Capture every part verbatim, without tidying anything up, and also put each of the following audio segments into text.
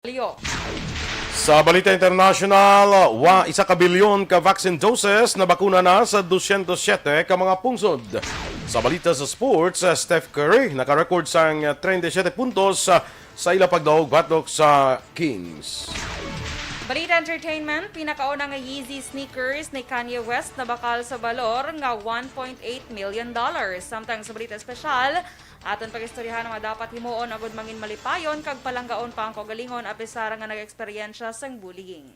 Leo. Sa balita international, wa isa ka bilyon ka vaccine doses na bakuna na sa dosyentos siyete ka mga pungsod. Sa balita sa sports, Steph Curry naka-record sang treinta y siete puntos sa ila pagdaog batok sa Kings. Balita entertainment, pinakauna nga Yeezy sneakers ni Kanye West nabakal sa balor nga one point eight million dollars. Samtang sa balita espesyal, aton pag-istoryahan ang mga dapat himuon agud mangin malipayon kag palanggaon pa ang kaugalingon apisar nga nag-eksperyensya sang bullying.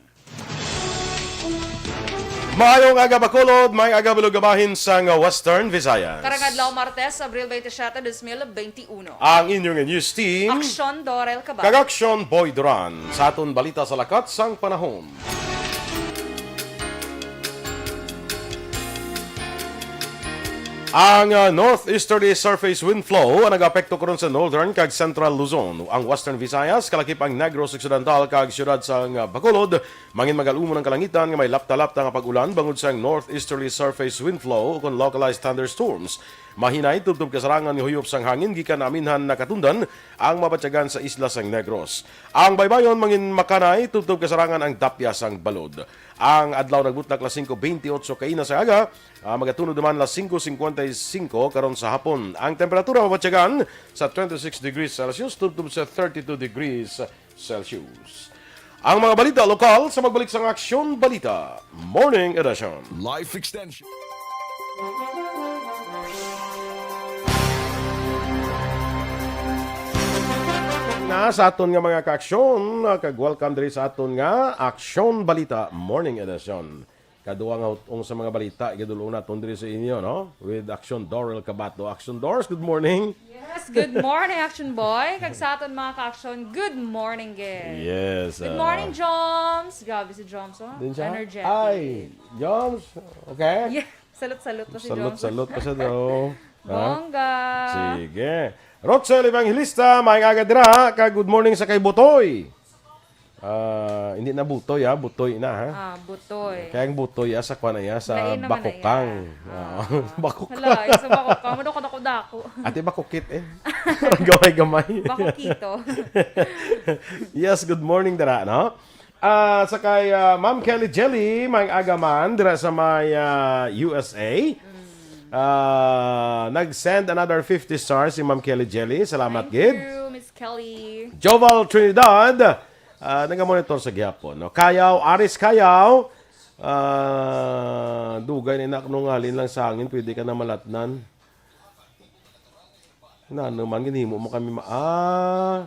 Maayong aga, Bacolod, may aga, Bilog, bahin sang Western Visayas. Karong adlaw, Martes, Abril twenty-seven, dos mil twenty-one. Ang inyong news team, Aksyon Dorel Cabal. Kag Aksyon Boy Duran. Sa aton balita sa lakat sang panahon. Ang, ah, northeasterly surface wind flow ang nag-apekto karon sa northern kag central Luzon, ang western Visayas, kalakip ang Negros Occidental kag siyudad sang, ah, Bacolod. Mangin magal-umon ang kalangitan nga may lapta-lapta nga pag-ulan bangod sang northeasterly surface wind flow ukon localized thunderstorms. Mahinay tubtob kasarangan nga huyop sang hangin gikan aminhan nakatundan ang mabatyagan sa isla sang Negros. Ang baybayon mangin makanay tubtob kasarangan ang dapya sang balod. Ang adlaw nagbutlak las singko bentiocho kaina sa aga, ah, magatunod naman las singko singkwenta y singko karon sa hapon. Ang temperatura mabatyagan sa twenty-six degrees Celsius tubtob sa thirty-two degrees Celsius. Ang mga balita lokal sa magbalik sang Aksyon Balita Morning Edition. Life extension. Na sa aton nga mga kaaksyon, kag welcome diri sa aton nga Aksyon Balita Morning Edition. Kaduha nga utong sa mga balita, igadulong naton diri sa inyo, no? With Aksyon Dorel Cabato. Aksyon Dors, good morning. Yes, good morning, Action Boy. Kag sa aton mga ka-action, good morning, gid. Yes, Good ah. morning, Joms. Grabe si Joms, oh. Din siya? Energetic. Ay, Joms, okay? Yeah, salot-salot pa si Joms. Salot-salot pa siya daw. Ha? Bongga. Sige. Rochelle Evangelista, may aga dira, kag good morning sa kay Butoy. Ah, hindi na Butoy, ha? Butoy na, ha? Ah, Butoy. Kaya ang Butoy, ah, sa kwan na, ah, sa Lain naman na Bakukang. yan. Oo. Ah. Bakukang. Hala, yung sa Bakukang, ano ko dako-dako? Ate Bakukit, eh. Gamay-gamay. Bakukito. Yes, good morning, dira, no? Ah, sa kay, ah, Ma'am Kelly Jelly, may agaman, dira sa may, ah, U S A. Mm. Ah, nag-send another fifty stars si Ma'am Kelly Jelly. Salamat, Thank gid. you, Miss Kelly. Joval Trinidad, ah, nagamonitor sa gihapon, no? Kayaw, Aris Kayaw, ah, dugay na ina, nung halin lang sa hangin, pwede ka na malatnan. Nano man, ginhimo mo kami ma-, ah,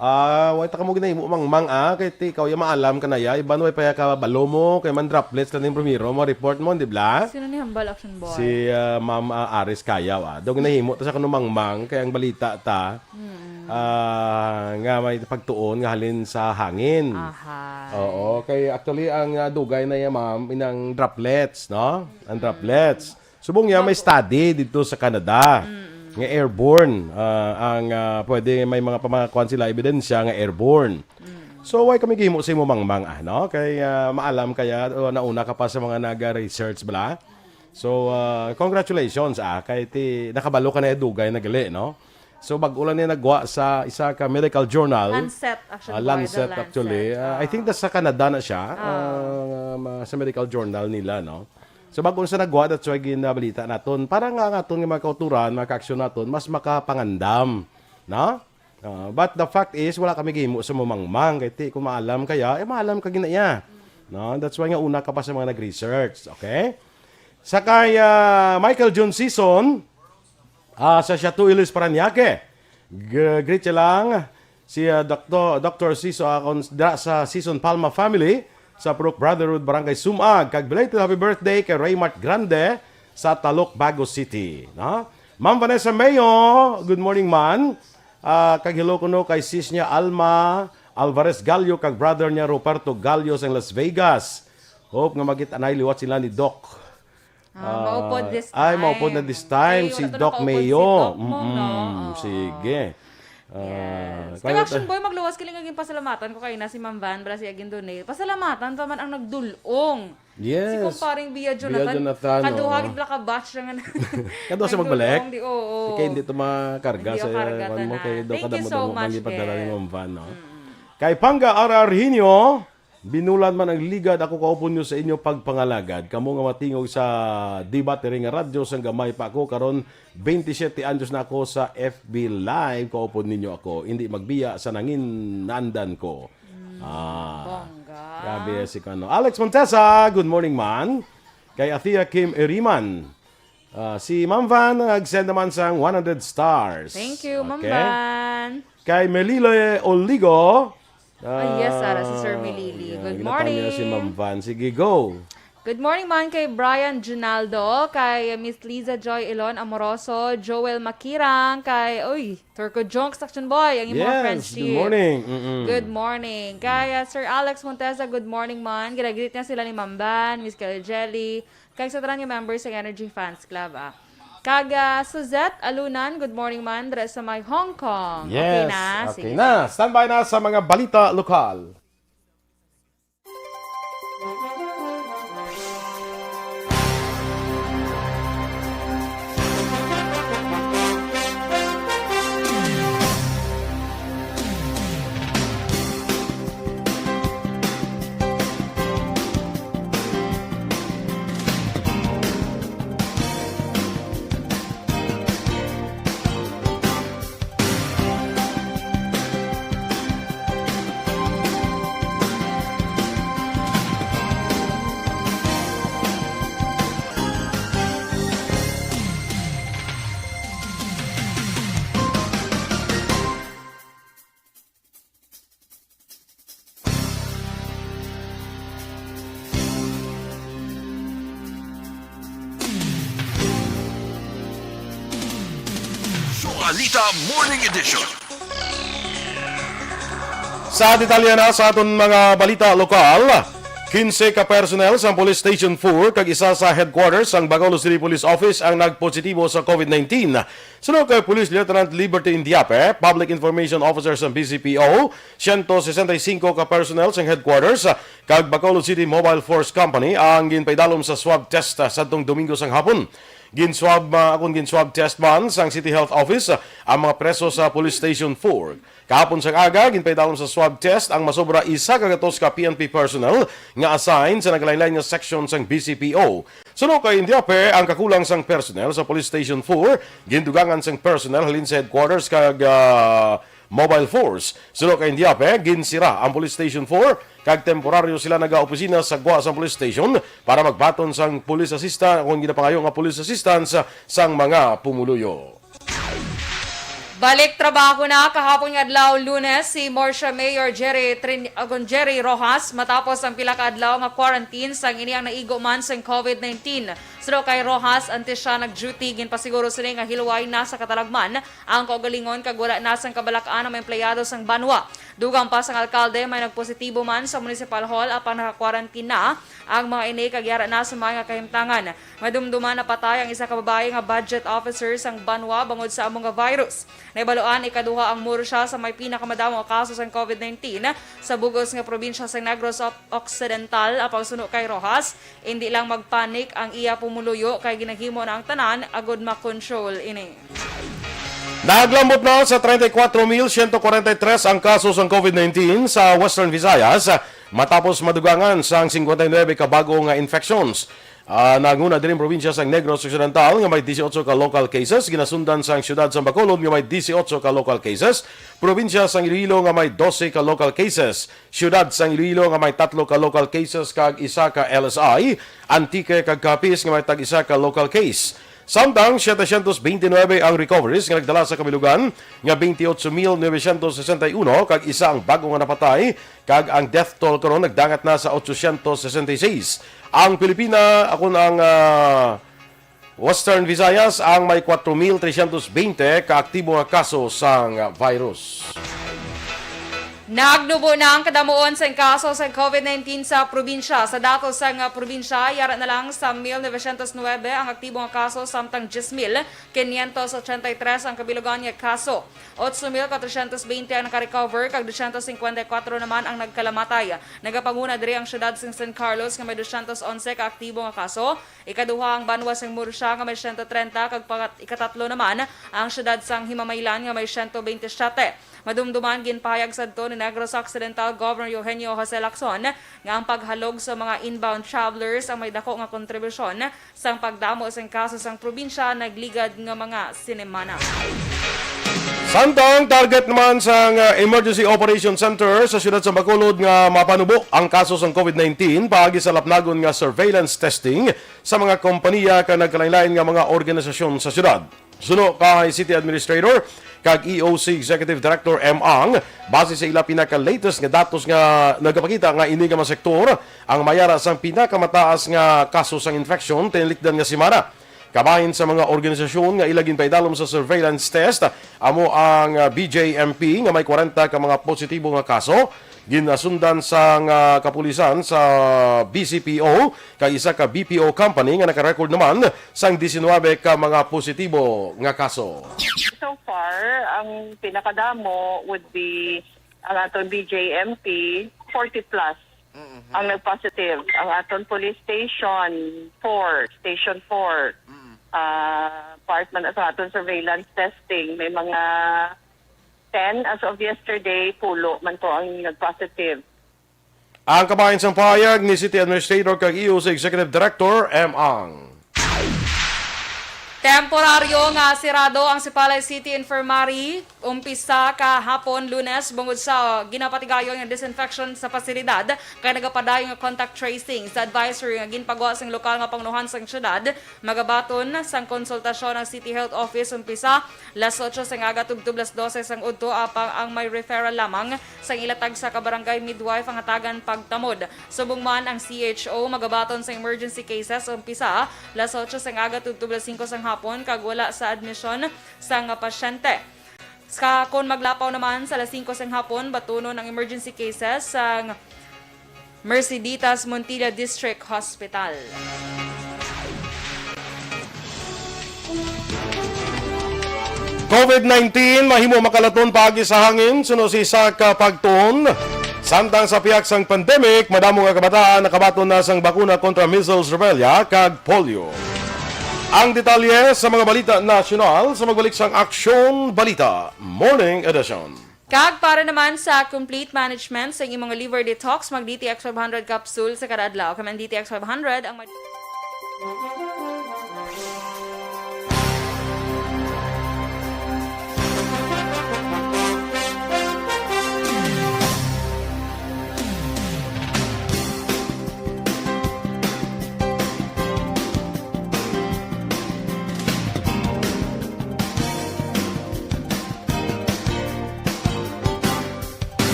ah, way ta kamo ginahimo, Mangmang, ah, kay ti, ikaw ya maalam ka na ya, iban way pa ya kabalo mo, kay man droplets lang yung primero mo, report mo, di bla? Sino ni Hambal Action Boy? Si, ah, Ma'am, ah, Aris Kayaw, ah. Daw ginahimo ta sa kuno Mangmang, kay ang balita ta, Mm. ah, nga may pagtuon nga halin sa hangin. Aha. Oo, kay actually ang, ah, dugay na ya, ma'am, inang droplets, no? Ang Mm. droplets. Subong niya may Bago. study dito sa Canada Mm. nga airborne, ah, ang, ah, pwede may mga pamakuan sila, ebidensya nga airborne. Mm. So, why kami gihimo sa imo, Mangmang, ah, no? Kay, ah, maalam kaya, o nauna ka pa sa mga nag-research, bala? So, ah, congratulations, ah, kay ti, nakabalo ka na dugay na gali, no? So, bag-o lang niya nagwa sa isa ka medical journal. Lancet, actually, Ah, Lancet, The Lancet. actually. Ah, I think Ah. that's sa Canada na siya, Ah. ah, ma-, sa medical journal nila, no? So, bag-o sa nagwa, that's why ginabalita naton. Para nga ang aton nga mga kauturan, mga kaaksyon naton, mas makapangandam, no? Ah, but the fact is, wala kami gihimo sa mumangmang. Kay ti, kung maalam kaya, eh, maalam ka gina iya. No? That's why nga una ka pa sa mga nag-research, okay? Sa kay, ah, Michael Jun Season, ah, sa Siatu Ilis, Parañaque. G-, greet siya lang si, ah, Doktor, Doktor Season, ah, kon-, dira sa Season Palma family, sa Purok Brotherhood, Barangay Sumag. Kag belated happy birthday kay Raymart Grande sa Talok, Bago City. No? Ma'am Vanessa Mayo, good morning, man. Ah, kag hello kuno kay sis niya Alma Alvarez Gallo kag brother niya Ruperto Gallo sang Las Vegas. Hope nga magkita na liwat sila ni Doc. Ah, maupod Ah, this ay, maupod na time. this time Ay, si wala to Doc nakaupod si Mayo. Doc Mong, no? Mm-mm. Oo. Sige. Ah, Yes. kaya Kag Action ta- Boy, magluwas kini nga ginpasalamatan ko kay na si Ma'am Van, bala siya gindonate. Pasalamatan pa man ang nagdulong. Yes. Si Kumparing Bia Bia Jonathan. Jonathan, Kaduha oo. gid bala ka batch ra nga na-, Kaduha siya magbalik? nagdulong, di, oo. Kay hindi to makarga Hindi sa makarga kwan mo, tanan. kay daw Thank you kadamo-damo so much, man gipadala ni Ken. Ma'am Van, no? Mm. Kay Panga R R Hinyo, binulan man ang ligad, ako kaupod niyo sa inyo pagpangalagad. Kamo nga matingog sa debate ring radyo sang gamay pa ako, karon twenty-seven anyos na ako sa F B Live, kaupod ninyo ako. Hindi magbiya sa nanginandan ko. Ah, Bongga. Grabe si Kano. Alex Montesa, good morning, man. Kay Athea Kim Eriman. Ah, si Ma'am Van, nag-send naman sang one hundred stars. Thank you, Ma'am Okay. Van. Kay Melile Oligo. Ah, yes, Sara, si Sir Melili. Good morning. Ginatawag niya si Ma'am Van. Sige, go. Good morning man kay Brian Junaldo, kay Miss Liza Joy Elon Amoroso, Joel Makirang, kay, uy, Turco Jong Construction Boy, ang imo Yes, friendship. Good morning. Mm-mm. Good morning. Kay, ah, Sir Alex Montesa, good morning man. Ginagreet niya sila ni Ma'am Van, Miss Kelly Jelly, kag sa tanan nga members sa Energy Fans Club, ah. Kag, ah, Suzette Alunan, good morning man, dira sa may Hong Kong. Okay Yes, na? okay Sige, na. Standby na sa mga balita lokal. Balita Morning Edition. Sa detalye na sa aton mga balita lokal, quince ka personnel sa Police Station four kag isa sa headquarters sang Bacolod City Police Office ang nagpositibo sa covid nineteen. Suno kay Police Lieutenant Liberty Indiape, Public Information Officer sang B C P O, siyento sesenta y cinco ka personnel sang headquarters kag Bacolod City Mobile Force Company ang ginpaidalom sa swab test sadtong Domingo sang hapon. Ginswab, ah, akon ginswab test man sang City Health Office, ah, ang mga preso sa Police Station four. Kahapon sang aga, ginpaidalom sa swab test ang masobra isa ka gatos ka P N P personnel nga assigned sa nagalain-lain nga section sang B C P O. Suno kay Indiape, ang kakulang sang personnel sa Police Station four, gindugangan sang personnel halin sa headquarters kag, ah, mobile force. Suno kay Indiape, ginsira ang Police Station four kag temporaryo sila nagaopisina sa gwa sang police station para magbaton sang police assistance, kung ginapangayo nga police assistance sang mga pumuluyo. Balik trabaho na kahapon nga adlaw, Lunes, si Murcia Mayor Jerry Trin-, agon Jerry Rojas matapos ang pila ka adlaw nga quarantine sang ini ang naigo man sang covid nineteen. Suno kay Rojas, antes siya nag-duty, ginpasiguro sini nga hilway na sa katalagman ang kaugalingon kag wala na sang kabalak-an ang mga empleyado sang banwa. Dugang pa sang alkalde, may nagpositibo man sa municipal hall, apang naka-quarantine na ang mga ini kag yara na sa mga kahimtangan. Madumduman na patay ang isa ka babayi nga budget officer sang banwa bangod sa amo nga virus. Nahibaluan ikaduha ang Murcia sa may pinakamadamo nga kaso sang covid nineteen sa bug-os nga probinsya sa Negros Occidental, apang suno kay Rojas, indi lang magpanik ang iya pumuluyo kay ginahimo na ang tanan agud makontrol ini. Naglambot na sa treinta y cuatro mil ciento cuarenta y tres ang kaso sang covid nineteen sa Western Visayas, matapos madugangan sang cincuenta y nueve ka bag-o nga infections. Ah, nanguna diri ang probinsya sang Negros Occidental nga may dieciocho ka local cases, ginasundan sang siyudad sang Bacolod nga may dieciocho ka local cases, probinsya sang Iloilo nga may doce ka local cases, siyudad sang Iloilo nga may tatlo ka local cases kag isa ka L S I, Antique kag Capiz nga may tag-isa ka local case. Samtang setecientos veintinuebe ang recoveries nga nagdala sa kabilugan nga veintiocho mil novecientos sesenta y uno kag isa ang bag-o nga napatay, kag ang death toll karon nagdangat na sa ochocientos sesenta y seis. Ang Pilipina, akon ang, ah, Western Visayas ang may kuwatro mil tresyentos bente ka aktibo nga kaso sang virus. Nagnubo na ang kadamuon sang kaso sa covid nineteen sa probinsya. Sa datos sang probinsya, yara na lang sa mil novecientos nuebe ang aktibo nga kaso, samtang diyes mil quinientos ochenta y tres ang kabilugan nga kaso. Otso mil cuatrocientos veinte ang nakarecover, kag doscientos cincuenta y cuatro naman ang nagkalamatay. Nagapanguna diri ang siyudad sang San Carlos, nga may doscientos onse ka aktibo nga kaso. Ikaduha ang banwa sang Murcia, nga may siyento treinta, kag pangat-, ikatatlo naman ang siyudad sang Himamaylan, nga may siyento bente siyete. Madumduman, ginpahayag sadto ni Negros Occidental Governor Eugenio Jose Lacson nga ang paghalog sa mga inbound travelers ang may dako nga kontribusyon sang pagdamo sang kaso sang probinsya nagligad nga mga sinimana. Samtang target naman sang, uh, Emergency Operation Center sa siyudad sa Bacolod nga mapanubo ang kaso sang COVID nineteen paagi sa lapnagon nga surveillance testing sa mga kompanya kag nagkalainlain nga mga organisasyon sa siyudad. Suno kay City Administrator kag E O C Executive Director M. Ang, base sa ila pinaka-latest nga datos nga nagapakita nga ini nga mga sektor ang mayara sang pinakamataas nga kaso sang infection tinikdan nga semana. Kabahin sa mga organisasyon nga ila ginpaidalom sa surveillance test, amo ang, ah, B J M P nga may kwarenta ka mga positibo nga kaso, ginasundan sang, ah, kapulisan sa B C P O kag isa ka B P O company nga naka-record naman sang diecinuebe ka mga positibo nga kaso. So far, ang pinakadamo would be ang aton B J M P, forty plus ang nag-positive. Ang aton police station, four, station four. Ah, part man sa aton surveillance testing, may mga ten as of yesterday, pulo man to ang nag-positive. Ang kabahin sang pahayag ni City Administrator kag E O C Executive Director M. Ang. Temporaryo nga sirado ang Sipalay City Infirmary umpisa kahapon, Lunes, bungod sa ginapatigayon nga disinfection sa pasilidad kag nagapadayon nga contact tracing. Sa advisory nga ginpagwa sang lokal nga pangulohan sang syudad, magabaton sang konsultasyon ang City Health Office umpisa las otso sang aga tubtob las dose sang udto, apang ang may referral lamang sang ila tagsa ka barangay midwife ang hatagan pagtamod. Subong man ang C H O, magabaton sa emergency cases umpisa las otso sang aga tubtob las singko sang hapon kag wala sa admisyon sang pasyente. Sa, kon maglapaw naman sa las singko sang hapon, batunon ang emergency cases sang Merceditas Montilla District Hospital. COVID nineteen mahimo makalaton paagi sa hangin, suno sa isa ka pagtuon. Samtang sa pihak sang pandemic, madamo nga kabataan nakabaton na sang bakuna kontra measles, rubella, kag polio. Ang detalye sa mga balita nasyonal sa magbalik sang Aksyon Balita Morning Edition. Kag para naman sa complete management sa imong liver detox, mag D T X five hundred capsule sa kada adlaw. Kay ang D T X five hundred ang mag-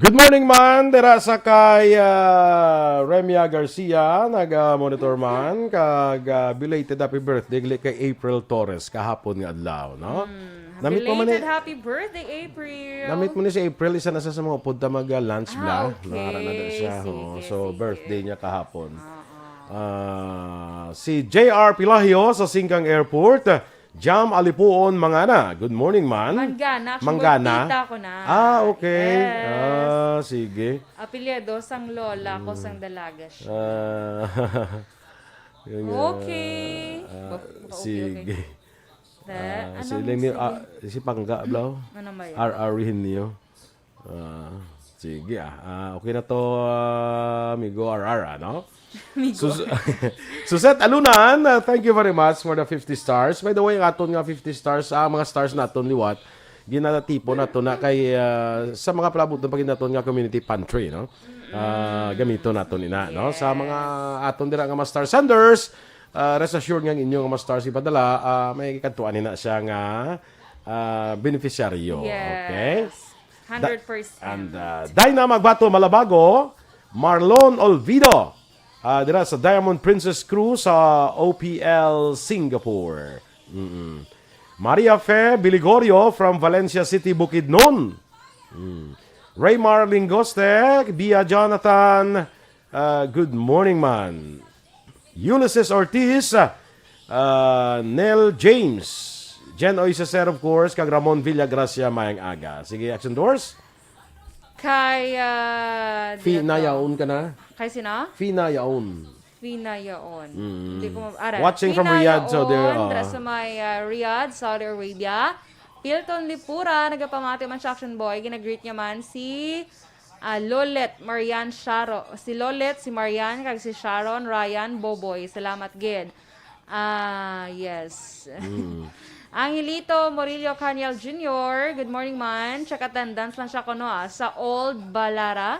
Good morning man, dira sa kay, ah, Remia Garcia, naga-monitor man, kag, ah, belated happy birthday gali kay April Torres kahapon nga adlaw, no? Hmm, Namit mo man belated ni happy birthday, April. Namit mo ni si April, isa na sa, sa mga upod ta mag, ah, lunch Ah, bla. okay. Nara na da siya, Sige, oh. So, sige. birthday niya kahapon. Ah, ah. Ah, si J R Pilahio sa Singkang Airport, Jam Alipuon, Mangana. Good morning, man. Mangana, actually, Mangana. tita ko na. Ah, okay. Yes. Ah, sige. Apelyido sang lola ko, Mm. sang dalaga siya. Ah, yun nga. Okay. Ah, Ba-, ba-, okay, sige. okay. Te, Ah, ano si mo Leni, sige? ah, si Pangga, bro. Ano ba yan? R R niyo. Ah, sige, ah. Ah, okay na to, ah, amigo R R, ano? Amigo. Sus-, Suzette Alunan, ah, thank you very much for the fifty stars. By the way, ang aton nga fifty stars, ah, mga stars naton liwat, ginatipon nato na kay, ah, sa mga palabot na paginaton nga community pantry, no? Ah, gamiton naton ina, no? Sa mga Yes. aton dira nga mga star senders, ah, rest assured nga ang inyo nga mga stars ipadala, ah, may kadtuan ina siya nga, ah, beneficiaryo. Yes. Okay? Hundred percent. Da-, and, ah, Dyna Magbato Malabago, Marlon Olvido, ah, dira sa Diamond Princess Crew sa O P L Singapore. Mm-mm. Maria Fe Biligorio from Valencia City, Bukidnon. Mm. Raymar Lingoste, Bia Jonathan, ah, good morning, man. Ulysses Ortiz, ah, ah, Nel James, Jen Oy Ceser, of course, kag Ramon Villagracia, mayang aga. Sige, Action Doors. Kay, ah, Fi dira na to. yaon ka na? Kay sino? Fi na yaon. Fi na yaon. Mm. Hindi ko ma-, ara, Watching Fi from na Riyadh, Saudi yaon, Arabia. dira sa may, ah, Riyadh, Saudi Arabia. Pilton Lipura, nagapamati man siya, Action Boy. Ginagreet niya man si, ah, Lolet Marian Sharo. Si Lolet, si Marian, kag si Sharon, Ryan, Boboy. Salamat gid. Ah, yes. Mm. Angelito Murillo Caniel Junior, good morning man. Check attendance lang siya kuno, ah, sa Old Balara,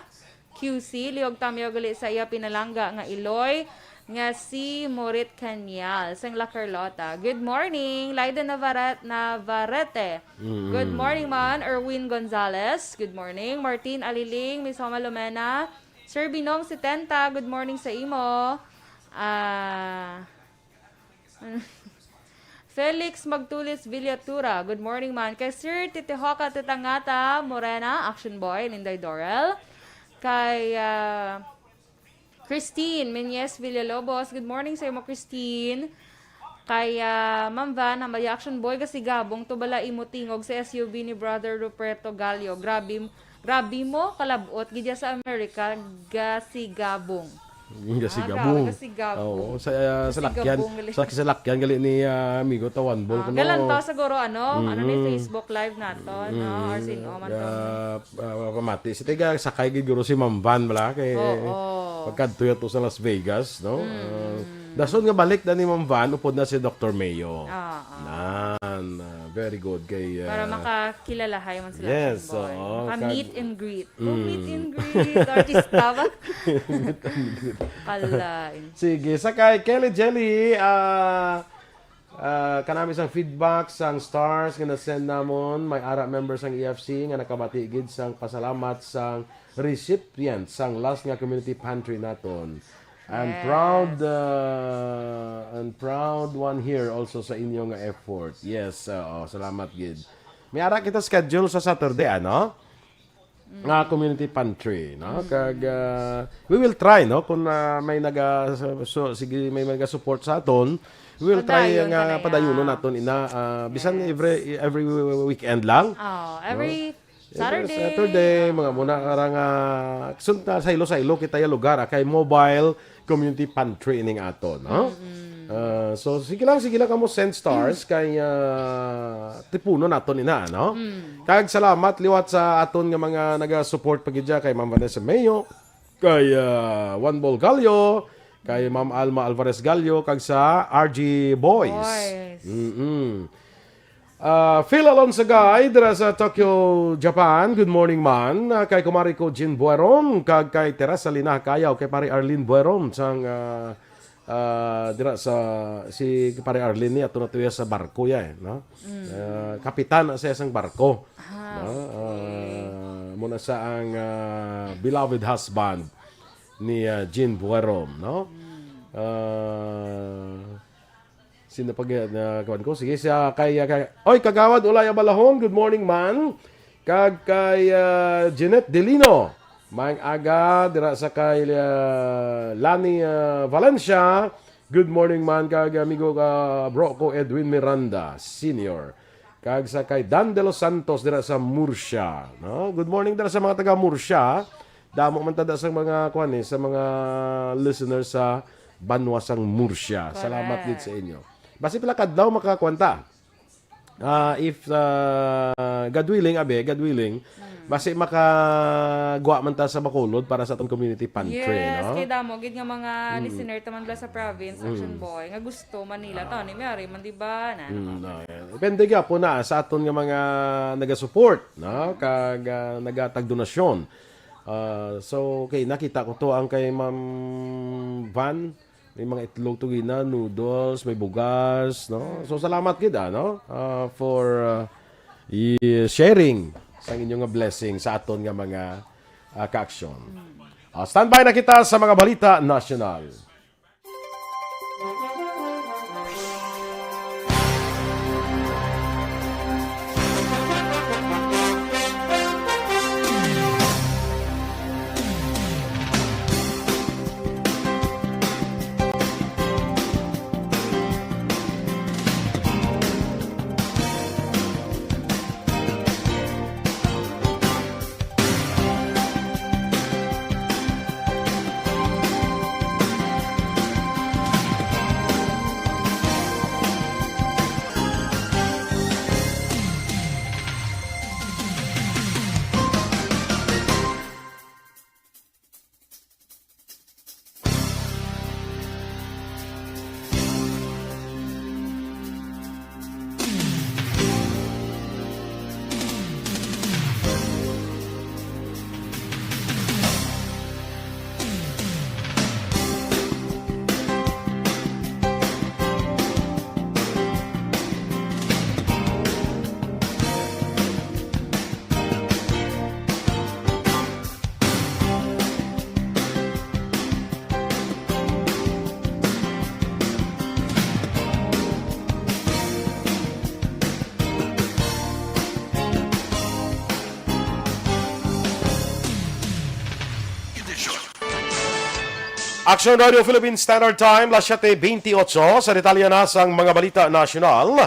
Q C. Lihog tamyaw gali sa iya pinalangga nga iloy nga si Morit Canial sang La Carlota. Good morning, Laiden Navarre-, Navarrete. Mm. Good morning man, Erwin Gonzalez. Good morning, Martin Aliling, Miss Homa Lumena. Sir Binong Setenta, good morning sa imo. Ah, Felix Magtulis Villatura, good morning man. Kay Sir Titihoka Titangata Morena, Action Boy, Linday Dorel. Kay, ah, Christine Menyes Villalobos, good morning sa imo, Christine. Kay, ah, Ma'am Van, ang may Action Boy, gasigabong to bala imo tingog sa S U V ni Brother Ruperto Gallo. Grabe, grabe mo, kalabot, gidya sa Amerika, gasigabong. Yung Ah, gasigabong. grabe, gasigabong. Oo, sa, ah, salakyan, Gasigabong gali. sa salakyan gali ni, ah, amigo Tawan Bol Ah, kuno. galantaw siguro, ano, ano ni Mm. Facebook Live nato, no? Or Mm. sin-o man to. Ah, ah, pamati. Si tiga sakay gid guro si Ma'am Van bala kay Oo. pagkadto yato sa Las Vegas, no? Mm. Ah, dason nga balik na ni Ma'am Van, upod na si Doktor Mayo. Oo. Nan, ah, very good kay, Para ah, makakilalahay man sila, yes, Action Boy. oo, Maka-meet kag- and greet. Oh, meet Mm. and greet. Artista ba? Meet and greet. Kalain. Sige, sa kay Kelly Jelly, ah, ah, kanami sang feedback sang stars nga na-send namon, may ara member sang E F C nga nakabati gid sang pasalamat sang recipient sang last nga community pantry naton. I'm Yes. proud, uh, and proud one here also sa inyo nga effort. Yes, oo, salamat gid. May ara kita schedule sa Saturday, ano? Mm. Nga community pantry, no? Mm. Kag, uh, we will try, no? Kung, uh, may naga, so, sige, may naga-support sa aton, we will try Padayon nga ka na padayunon yan. naton ina, uh, bisan Yes. every, every weekend lang. Oh, No? every Every Saturday. Saturday, mga muna karang, ah, sunta sa ilo-sa ilo kita ya lugar, ah, kay mobile community pantry ining aton, no? Mm-mm. Ah, so, sige lang, sige lang kamo send stars kay, ah, tipunon naton ina, no? Mm. Kag salamat liwat sa aton nga mga naga-support pa gid dya, kay Ma'am Vanessa Mayo, kay, ah, Juan Bol Gallo, kay Ma'am Alma Alvarez Gallo, kag sa R G Boys. Boys. Mm-mm. Ah, Phil Alonso Guy, dira sa Tokyo, Japan. Good morning, man. Ah, kay kumari ko, Jean Buerom, kag kay Teresa Lina Kayaw, kay pare Arlene Buerom, sang, ah, ah, dira sa, si pare Arlene ni ato na tuya sa barko ya, eh, no? Mm. Ah, kapitan na siya sang barko. Ah, No? okay. Ah, Muna sa ang, ah, beloved husband ni, ah, Jean Buerom, no? Ah, sino pa gi-, na, kuwan ko? Sige, siya kay, ah, kay, oy, Kagawad Ulay Abalahon, good morning, man. Kag kay, ah, Jeanette Delino, maayong aga, dira sa kay, ah, Lani, ah, Valencia, good morning, man. Kag amigo ka, bro ko, Edwin Miranda Senior. Kag sa kay Dan De Los Santos, dira sa Murcia, no? Good morning, dira sa mga taga Murcia. Damo man tada sa mga, kuwan, eh, sa mga listeners sa banwa sang Murcia. Salamat gid Correct. Sa inyo. Basi pila kadlaw makakuwan ta? Ah, if, ah, God willing, abi, God willing, basi makagwa man ta sa Bacolod para sa atong community pantry, Yes, no? Kay damo gid nga mga listener ta man dira sa province, Action Boy, nga gusto Manila to, ni Mary man, di ba? Na, Mm, no, yeah. Depende gyapon na sa aton nga mga naga-support, no? Kag, ah, nagatag donasyon. Ah, so, okay, nakita ko to ang kay Ma'am Van. May mga itlog to gina, noodles, may bugas, no? So, salamat gid, ah, no? Ah, for, ah, i-, sharing sa inyong nga blessing sa aton nga mga, ah, ka-aksyon. Ah, standby na kita sa mga balita nasyonal. Action Radio Philippine Standard Time, las siete veintiocho. Sa detalye na sang mga balita nasyonal,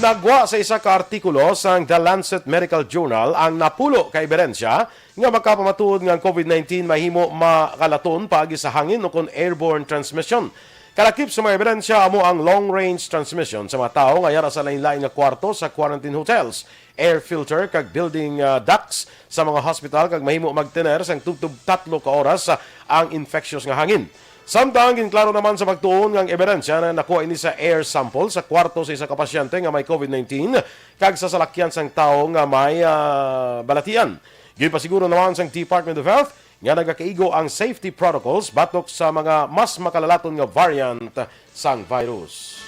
nagwa sa isa ka artikulo sang The Lancet Medical Journal ang napulo ka ebidensya nga makapamatuod nga ang covid nineteen mahimo makalaton paagi sa hangin ukon airborne transmission. Kalakip sa mga ebidensya amo ang long-range transmission sa mga tawo nga yara sa lain-lain nga kwarto sa quarantine hotels, air filter kag building, ah, ducts sa mga hospital, kag mahimo magtener sang tubtob tatlo ka oras, ah, ang infectious nga hangin. Samtang ginklaro naman sa pagtuon nga ang ebidensya na nakuha ini sa air sample sa kwarto sa isa ka pasyente nga may covid nineteen kag sa salakyan sang tawo nga may, ah, balatian. Ginpasiguro naman sang Department of Health nga nagakaigo ang safety protocols batok sa mga mas makalalaton nga variant sang virus.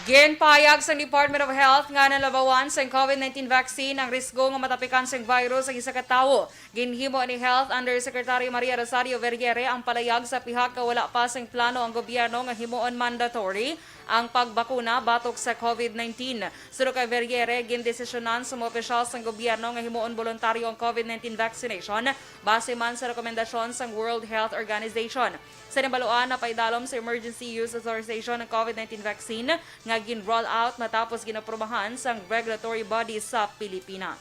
Ginpahayag sang Department of Health nga nalabawan sang covid nineteen vaccine ang risgo nga matapikan sang virus ang isa ka tawo. Ginhimo ni Health Undersecretary Maria Rosario Vergeire ang palayag sa pihak nga wala pa sang plano ang gobyerno nga himuon mandatory ang pagbakuna batok sa covid nineteen. Suno kay Vergeire, gindesisyonan sa mga opisyal sang gobyerno nga himuon boluntaryo ang covid nineteen vaccination base man sa rekomendasyon sang World Health Organization. Sa nabaluan, napaidalom sa emergency use authorization ang covid nineteen vaccine nga gin-roll out matapos ginaprobahan sang regulatory body sa Pilipinas.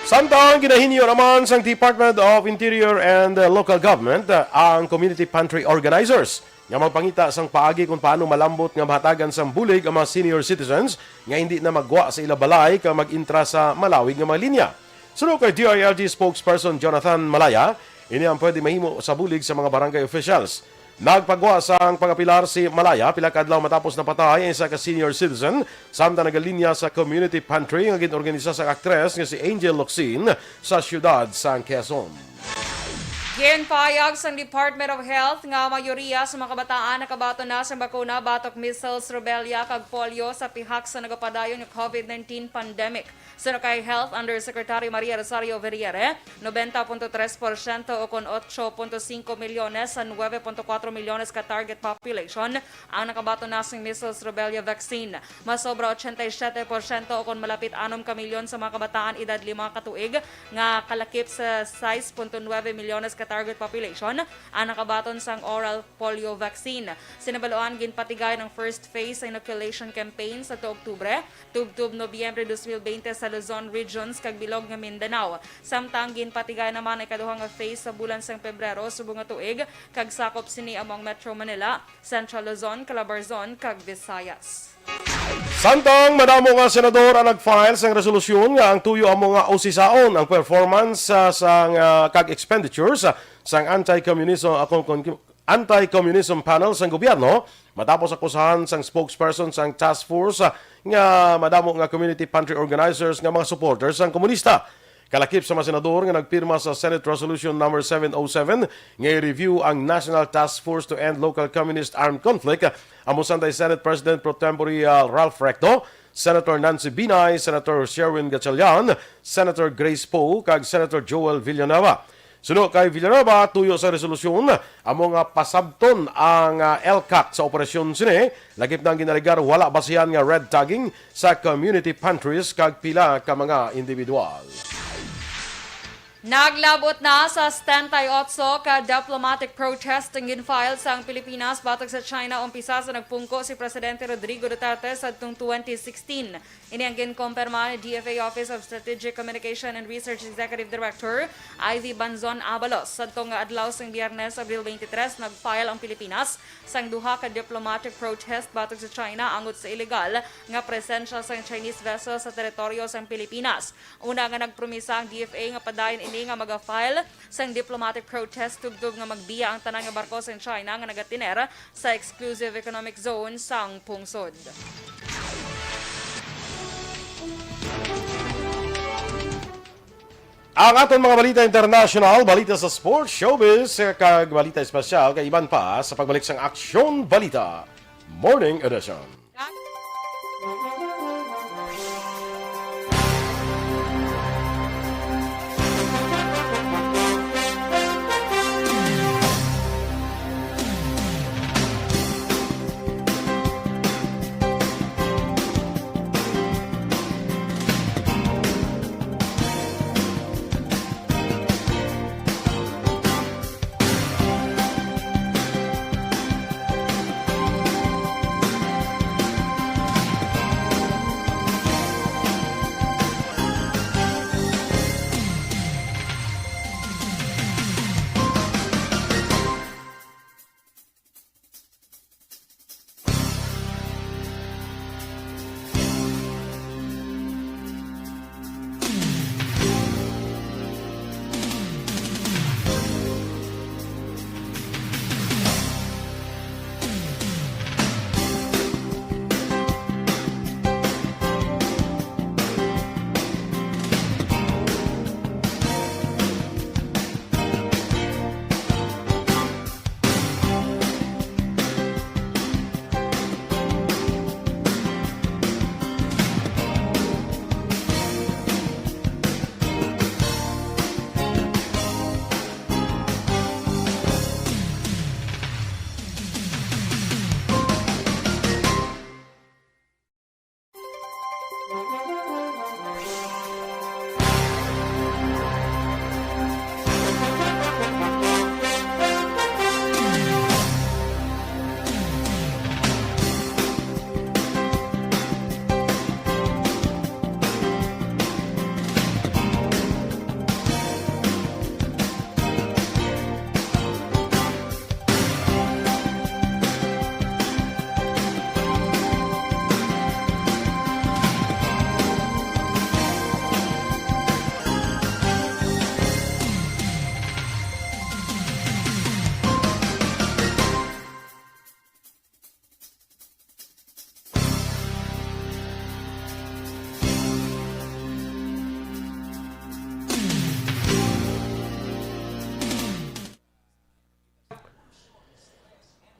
Samtang ginahinyo naman sang Department of Interior and, uh, Local Government, uh, ang Community Pantry Organizers nga magpangita sang paagi kung paano malambot nga mahatagan sang bulig ang mga senior citizens nga hindi na magwa sa ila balay kag mag-intra sa malawig nga mga linya. Suno kay D I L G spokesperson Jonathan Malaya, ini ang pwede mahimo sa bulig sa mga barangay officials. Nagpagwa sang pangapilar si Malaya pila ka adlaw matapos napatay ang isa ka senior citizen samtang nagalinya sa community pantry nga gin-organisa sang aktres nga si Angel Locsin sa siyudad sang Quezon. Ginpahayag sang Department of Health nga mayoriya sa mga kabataan nakabaton na sang bakuna batok measles, rubella, kag polio sa pihak sa nagapadayon nga COVID nineteen pandemic. Suno kay Health Undersecretary Maria Rosario Verriere, noventa punto tres porsyento o kon ocho punto singko milyones sa nuebe punto kuwatro milyones ka target population ang nakabaton na sing measles rubella vaccine. Masobra ochenta y siete porsyento o kon malapit anom ka milyon sa mga kabataan edad lima ka tuig nga kalakip sa sais punto nuebe milyones ka target population ang nakabaton sang oral polio vaccine. Sa nabaluan, ginpatigay ang first phase sa inoculation campaign sa tuo Oktubre, tubtob Nobyembre dos mil bente sa Luzon regions kag bilog nga Mindanao. Samtang ginpatigay naman ang ikaduha nga phase sa bulan sang Pebrero subong nga tuig, kag sakop sini amo ang Metro Manila, Central Luzon, Calabarzon, kag Visayas. Samtang madamo nga senador ang nag-file sang resolusyon nga ang tuyo amo nga usisaon ang performance, ah, sang, ah, kag expenditures, ah, sang anti-communism, ah, kon-, kon-, anti-communism panel sang gobyerno, matapos akusahan sang spokesperson sang task force, ah, nga madamo nga community pantry organizers nga mga supporters sang komunista. Kalakip sa mga senador nga nagpirma sa Senate Resolution Number seven oh seven nga i-review ang National Task Force to End Local Communist Armed Conflict, amo sanday Senate President Pro Tempore, ah, Ralph Recto, Senator Nancy Binay, Senator Sherwin Gatchalian, Senator Grace Poe, kag Senator Joel Villanueva. Suno kay Villanueva, tuyo sa resolusyon, amo nga pasabton ang, ah, ELCAC sa operasyon sini, lakip na ang ginalegar wala basihan nga red tagging sa community pantries kag pila ka mga individual. Naglabot na sa setenta y ocho ka diplomatic protest ang gin-file sang Pilipinas batok sa China umpisa sa nagpungko si Presidente Rodrigo Duterte sadtong twenty sixteen. Ini ang ginkumpirma ni D F A Office of Strategic Communication and Research Executive Director Ivy Banzon Abalos. Sadto nga adlaw sang Biyernes, Abril twenty-three, nag-file ang Pilipinas sang duha ka diplomatic protest batok sa China angot sa illegal nga presensya sang Chinese vessel sa teritoryo sang Pilipinas. Una nga nagpromisa ang D F A nga padayon ini nga maga-file sang diplomatic protest tubtob nga magbiya ang tanan nga barko sang China nga nagatiner sa exclusive economic zone sang pungsod. Ang aton mga balita international, balita sa sports, showbiz, kag balita espesyal kay iban pa sa pagbalik sang Aksyon Balita Morning Edition.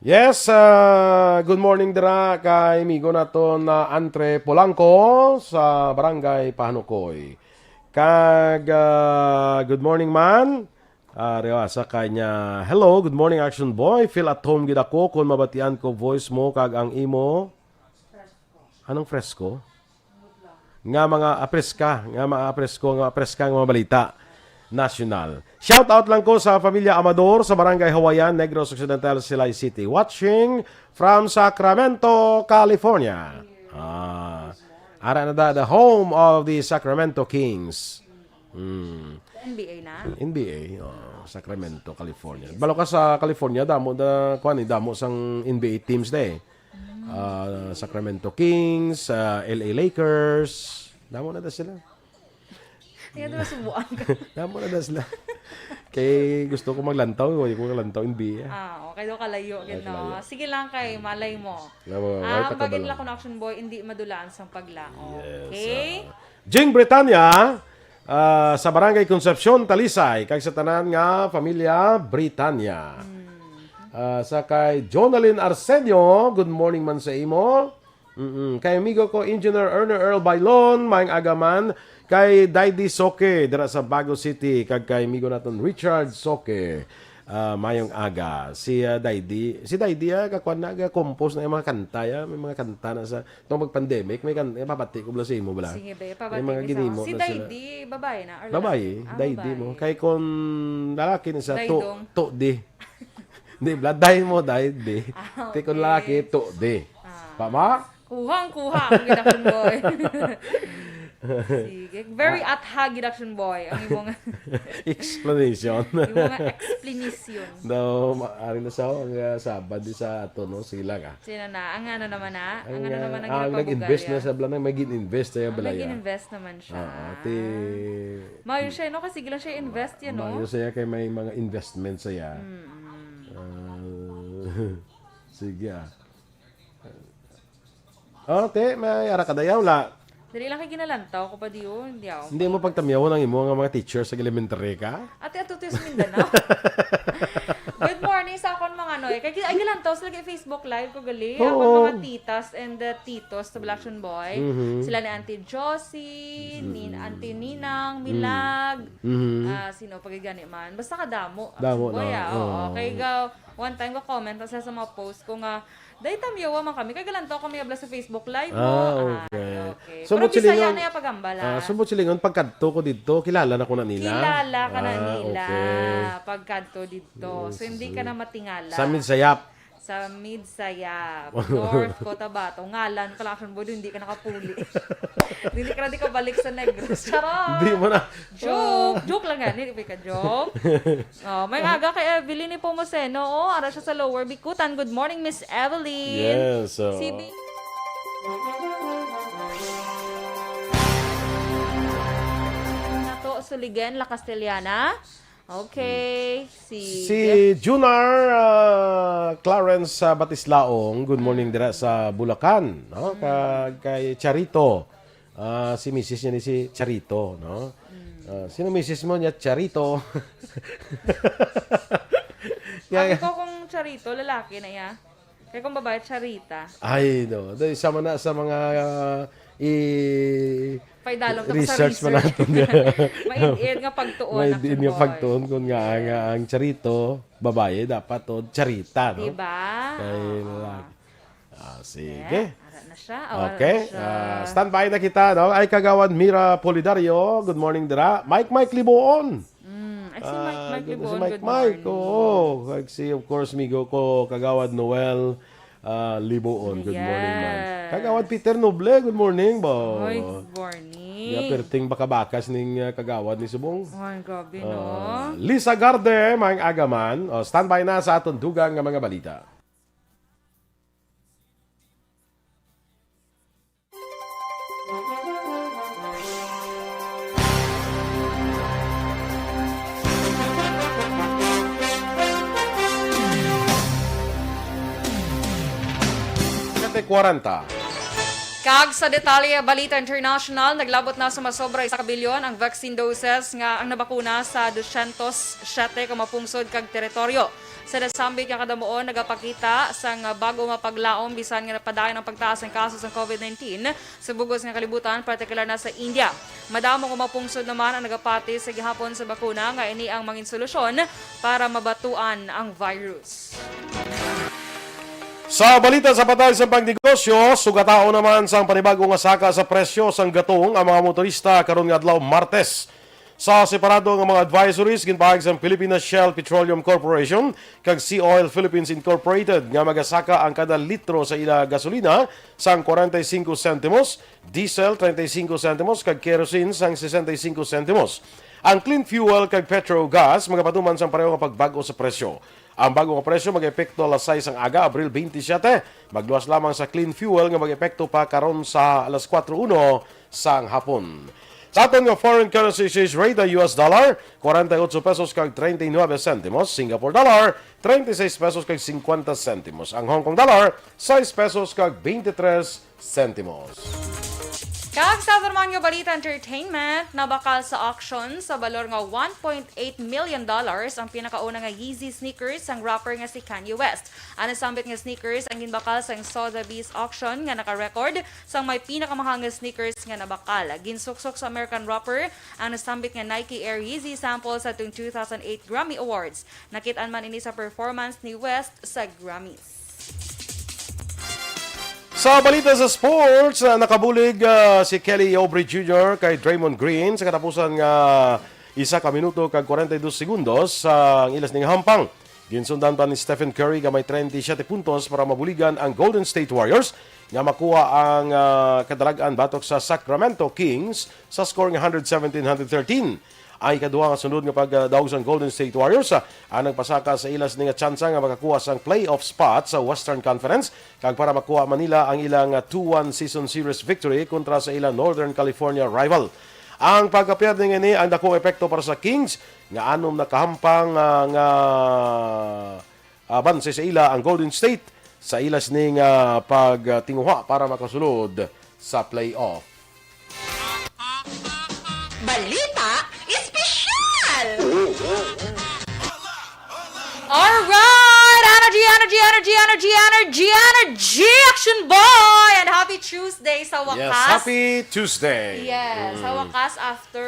Yes, ah, good morning dira kay amigo naton na Antre Polanco sa Barangay Pahanukoy. Kag, ah, good morning man. Ah, Rewasa kanya, "Hello, good morning, Action Boy. Feel at home gid ako kon mabatian ko voice mo kag ang imo." Anong fresco? Nga mga apreska, nga mga apresko, nga apreska nga mga balita nasyonal. Shout out lang ko sa Pamilya Amador sa Barangay Hawaiian, Negros Occidental, Silay City. Watching from Sacramento, California. Ah, ara na da, the home of the Sacramento Kings. Mm. N B A na? N B A, oh, Sacramento, California. Balo ka sa California, damo da, kuan, eh, damo sang N B A teams da eh. Ah, Sacramento Kings, ah, L A Lakers. Damo na da sila. Kaya diba subuan ka? Damo na da sila. Kay gusto ko maglantaw, wala ko lantaw N B A. Ah, okay daw kalayo, Ay, gid, no? Kalayo. Sige lang kay malay mo. Damo, Ah, ay, ang bagay pagkabalo. Nila kun Action Boy, hindi madulaan sang paglaom. Yes, Okay? ah. Jing Britanya, ah, sa Barangay Concepcion, Talisay, kag sa tanan nga pamilya Britanya. Hmm. Ah, sa kay Jonalyn Arsenio, good morning man sa imo. Mm-mm. Kay amigo ko, Engineer Erner Earl Bailon, maayong aga man. Kay Daydi Soke, dira sa Bago City, kag kay amigo naton Richard Soke. Ah, mayong aga. Si, ah, Daydi, si Daydi, ah, kakuan na, ga-compose na yung mga kanta, ya. May mga kanta na sa, itong pag-pandemic, may kan-, ipapati ko bala sa imo, bala. Sige, be, May pabati mga mo sa ginimo Si na sila. Daydi, babae na, or Babae, lalaki? Ah, Daydi babae. mo. Kay kung lalaki na sa to, Daydong. to di. Di, bala, day mo, Daydi. Ah, Kay kung okay. lalaki, to di. Ah. Tama? Kuhang, kuha, ang gid Action Boy. Sige. Very Ah. atha gid Action Boy. Ang imong Explanation. Yung mga explanation. No, ma-, ari na sa ang, ah, Sabad di sa ato, no? Sige lang, ah. Sino na? Ang ano naman na? Ang Ang, ano ah, naman ang ang nag-invest na ginapabugalya? sa bala na, may gin-invest sa Ang bala, may ya. gin-invest naman siya. Oo, ti Mayo siya, no? Kasi lang siya invest yan, no? Mayo siya kay may mga investment siya. Mm-mm. Ah, sige, ah. Oh, te, may ara ka dayaw, la. Dali lang kay ginalantaw ko pa diyo, hindi ako. Hindi mo pagtamyawon ang imo nga mga teacher sa elementary ka? Ate, ato to sa Mindanao. Good morning sa akon mga noy. Kay ay gilantaw sila kay Facebook Live ko gali. Oo. Akon mga titas and the titos sa Black Action Boy. Mhm. Sila ni Auntie Josie, ni Mm. Auntie Ninang, Mm. Milag. Mhm. Ah, sino pa gani man. Basta kadamo. Damo, Action Boy, no? ah. Oo. Oo. Kay ga-, one time ga-comment na sila sa mga post ko nga, "Day, tamyawa man kami. Kay galantaw kami abla sa Facebook Live mo." Ah, Ay, okay. okay. So, Pero mo silingon, Bisaya na yung pagambal, ah, ah. so, mo silingon, pagkadto ko didto, kilala na ko na nila? Kilala ka na Ah, nila. okay. Pagkadto didto. So, Yes. hindi ka na matingala. Sa Midsayap. Sa Midsayap. North Cotabato. Ngalan ka lang, Action Boy, hindi ka nakapuli. Hindi ka na di kabalik sa Negros. Charot! Hindi mo na. Joke! Joke lang yan. Hindi ka joke. Oh, may aga kay Evelyn ni Pomoseno. Oh, ara siya sa Lower Bikutan. Good morning, Miss Evelyn. Yes, oh. Si B-, Nato Suligen, La Castellana. Okay. Si Si Jeff. Junar, ah, Clarence, ah, Batislaong, good morning Mm. dira sa Bulacan, no? Mm. Kag kay Charito. Ah, si misis niya ni si Charito, no? Mm. Ah, sino misis mo niya? Charito. Ang Nga- ikaw kung Charito, lalaki na iya? Kaya kung babae, Charita. Ay, no. Dahil sama na sa mga, ah, i- Paidalom ta ko sa research man research. natin. Maid-id nga pagtuon, Maid-id Action nga Boy. pagtuon kung nga, nga ang Charito, babae, dapat to, Charita, no? Diba? Kay Oo. lalaki. Ah, sige. Yeah, ara na siya. Oh, ara Okay. na siya. Ah, standby na kita, no? Ay, Kagawad Mira Polidario. Good morning, dira. Mike, Mike Libuon. Mm, ay, si Mike, Ah, Mike good, si Libuon, Mike, good Mike, morning. oo. Kag si, of course, migo ko, Kagawad Noel, ah, Libuon. Good morning, man. Yes. Kagawad Peter Noble, good morning, bo. Ay, good morning. Nga perting bakabakas ning, ah, Kagawad ni subong. Ay, grabe, no? Ah, Lisa Garde, maayong aga man. Oh, standby na sa aton dugang nga mga balita. Siyete kwarenta. Kag sa detalye, balita international, naglabot na sa masobra isa ka bilyon ang vaccine doses nga ang nabakuna sa dosyentos siyete ka mga pungsod kag teritoryo. Sa nasambit nga kadamuon, nagapakita sang bag-o nga paglaom bisan nga napadayon ang pagtaas sang kaso sang covid nineteen sa bug-os nga kalibutan, partikular na sa India. Madamo nga mga pungsod naman ang nagapati sa gihapon sa bakuna nga ini ang mangin solusyon para mabatuan ang virus. Sa balita sa patay sa pangnegosyo, sugataon naman sang panibago nga saka sa presyo sang gatong ang mga motorista karon nga adlaw, Martes. Sa separado nga mga advisories, ginpahayag sang Pilipinas Shell Petroleum Corporation kag Sea Oil Philippines Incorporated nga magasaka ang kada litro sa ila gasolina sang kwarenta y singko sentimos, diesel treinta y cinco centimos, kag kerosene sang sesenta y cinco centimos. Ang clean fuel kag petro gas magapatuman sang pareho nga pagbag-o sa presyo. Ang bag-o nga presyo mag-epekto alas sais sang aga, Abril twenty-seven. Magluwas lamang sa clean fuel nga mag-epekto pa karon sa alas kuwatro uno sang hapon. Sa aton nga foreign currency exchange rate, ang U S dollar, kwarenta y ocho pesos kag treinta y nuebe sentimos, Singapore dollar, treinta y seis pesos kag cincuenta sentimos, ang Hong Kong dollar, sais pesos kag twenty-three sentimos. Kag sa aton man nga balita entertainment, nabakal sa auction sa balor nga one point eight million dollars ang pinakauna nga Yeezy sneakers sang rapper nga si Kanye West. Ang nasambit nga sneakers ang ginbakal sang Sotheby's auction nga naka-record sang may pinakamahal nga sneakers nga nabakal. Ginsuksok sa American rapper ang nasambit nga Nike Air Yeezy sample sa tung two thousand eight Grammy Awards. Nakit-an man ini sa performance ni West sa Grammys. Sa balita sa sports, ah, nakabulig, ah, si Kelly Oubre Junior kay Draymond Green sa katapusan nga isa ka minuto kag kwarenta y dos segundos sa ang ila sining hampang. Ginsundan pa ni Stephen Curry nga may treinta y siete puntos para mabuligan ang Golden State Warriors nga makuha ang, ah, kadalag-an batok sa Sacramento Kings sa score nga hundred seventeen hundred thirteen. Ang ikaduha nga sunod nga pagdaog sang Golden State Warriors, ah, ang nagpasaka sa ila sini nga tsansa nga makakuha sang playoff spot sa Western Conference, kag para makuha man nila ang ilang, ah, two one season series victory kontra sa ilang Northern California rival. Ang pagkapierde nga ini ang dakong epekto para sa Kings nga anom nakahampang, ah, nga, ah, banse sa ila ang Golden State sa ila sini nga pagtinguha para makasulod sa playoff. Balita Espesyal! Alright! Energy, energy, energy, energy, energy, energy, Action Boy! And happy Tuesday sa wakas. Yes, happy Tuesday. Yes, sa Mm. wakas after